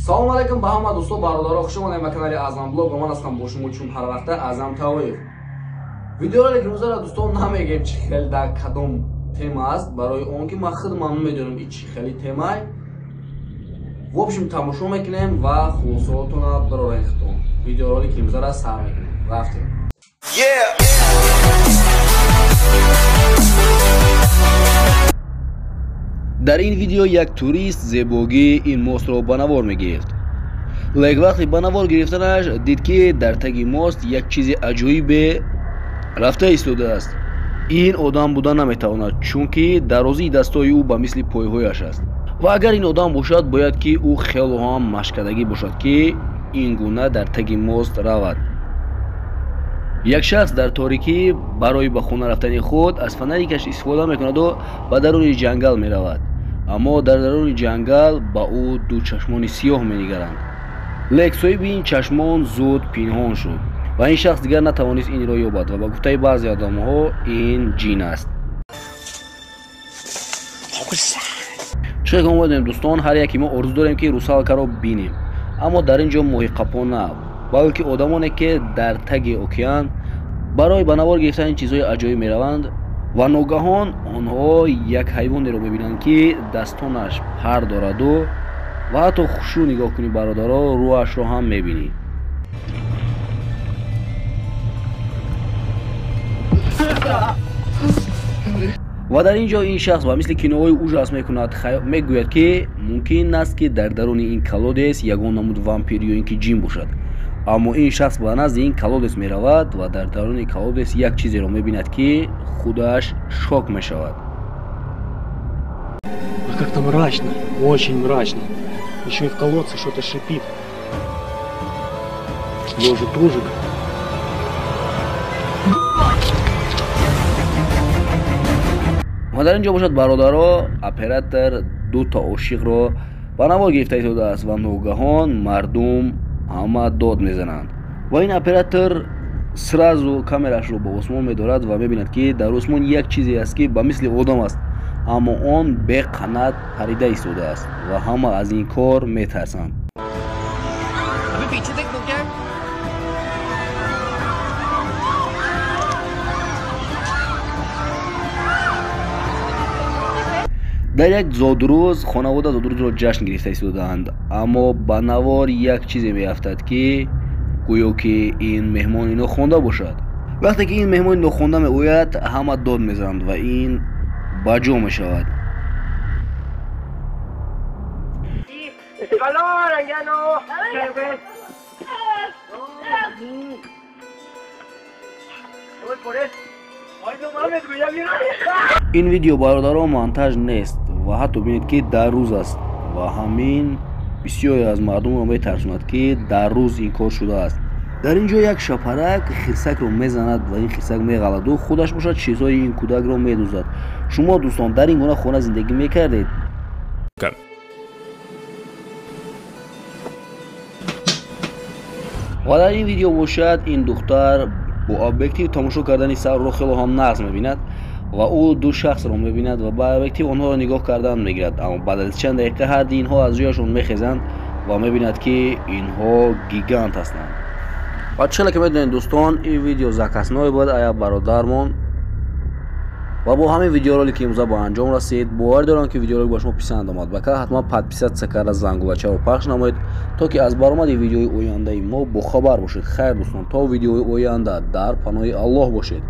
Салом алейкум ба ҳама дӯсто, бародаро, хуш омадед ба канали Аъзам Блог ва ман ҳастам бо шумо чун ҳар вақта Аъзам Тавоев. Видеоролики имрӯзаро дӯстон намегем чӣ хел дар кадом тема аст, барои он ки ман худам намедонам и чӣ хели темай. В общем, тамошо мекунем ва хулосаотонро барорем худтон. Видеоролики имрӯзаро сар мекунем. Рафтем. Дар ин видео як турист зебогии ин мостро ба навор мегирифт. Лек вақти ба навор гирифтанаш дид, ки дар таги мост як чизи аҷоибе рафта истодааст. Ин одам буда наметавонад, чунки дарозии дастои ӯ ба мисли пойҳояш аст. Ва агар ин одам бошад, бояд ки ӯ хело ҳам машкадагӣ бошад, ки ин гуна дар таги мост равад. Як шахс дар торикӣ барои ба хона рафтани худ аз фонарикаш истифода мекунаду ба даруни ҷангал меравад. Аммо дар даруни ҷангал ба ӯ ду чашмони сиёҳ менигаранд. Лек соҳиби ин чашмон зуд пинҳон шуд ва ин шахс дигар натавонист инро ёбад ва ба гуфтаи баъзе одамҳо ин ҷин аст. Чӣ ки омадем дӯстон, ҳар яке мо орзу дорем, ки русалкаро бинем, аммо дар ин ҷо моҳиқапон на, балки одамоне, ки дар таги океан барои ба навор гирифтани чизҳои аҷоиб мераванд ва ногаҳон онҳо як ҳайвонеро мебинанд, ки дастонаш пар дораду ва ҳатто хушрӯ нигоҳ кунӣ бародаро, рӯҳашро ҳам мебинӣ. Ва дар ин ҷо ин шахс ба мисли киноҳои ужас мекунад, мегӯяд, ки мумкин аст, ки дар даруни ин колодец ягон намуд вампир ё ин ки ҷин бошад. Аммо ин шахс ба назди ин колодец меравад ва дар даруни колодец як чизеро мебинад, ки худаш шок мешавад. А как-то мрачно, очень мрачно. Еще и в колодце что-то шипит. Может, ужик? Ва дар ин ҷо бошад бародаро, оператор дута ошиқро ба навор гирифта истодааст ва ногаҳон мардум ҳама дод мезананд. Ва ин оператор сразу камерашро ба осмон медорад ва мебинад, ки дар осмон як чизе аст, ки ба мисли одам аст, аммо он беқанат парида истодааст ва ҳама аз ин кор метарсанд. Дар як зодрӯз хонавода зодрӯзро ҷашн гирифта истодаанд, аммо ба навор як чизе меафтад, ки гӯё ки ин меҳмони нохонда бошад. Вақте ки ин меҳмони нохонда меояд, ҳама дод мезананд ва ин ба ҷо мешавад. Ин видео бародаро монтаж нест ва ҳатто бинед, ки дар рӯз аст ва ҳамин бисёре аз мардумро метарсонад, ки дар рӯз ин кор шудааст. Дар ин ҷо як шапарак хирсакро мезанад ва ин хирсак меғаладу худаш бошад чизҳои ин кӯдакро медузад. Шумо дӯстон дар ин гуна хона зиндагӣ мекардед? Ва дар ин видео бошад ин духтар бо объектив тамошо кардани сарро хело ҳам нағз мебинад ва ӯ ду шахсро мебинад ва ба объектив онҳоро нигоҳ кардан мегирад. Аммо баъд аз чанд дақиқа ҳарди инҳо аз ҷояшон мехезанд ва мебинад, ки инҳо гигант ҳастанд. Ва чӣ ки медонед дӯстон, ин видео заказной буд ая бародармон ва бо ҳамин видеоролики имрӯза ба анҷом расид. Бовар дорам, ки видеоролик ба шумо писанд омад. Ба канал ҳатман подписаться карда зангулачаро пахш намоед, то ки аз баромади видеои ояндаи мо бохабар бошед. Хайр дӯстон, то видеои оянда дар паноҳи Аллоҳ бошед.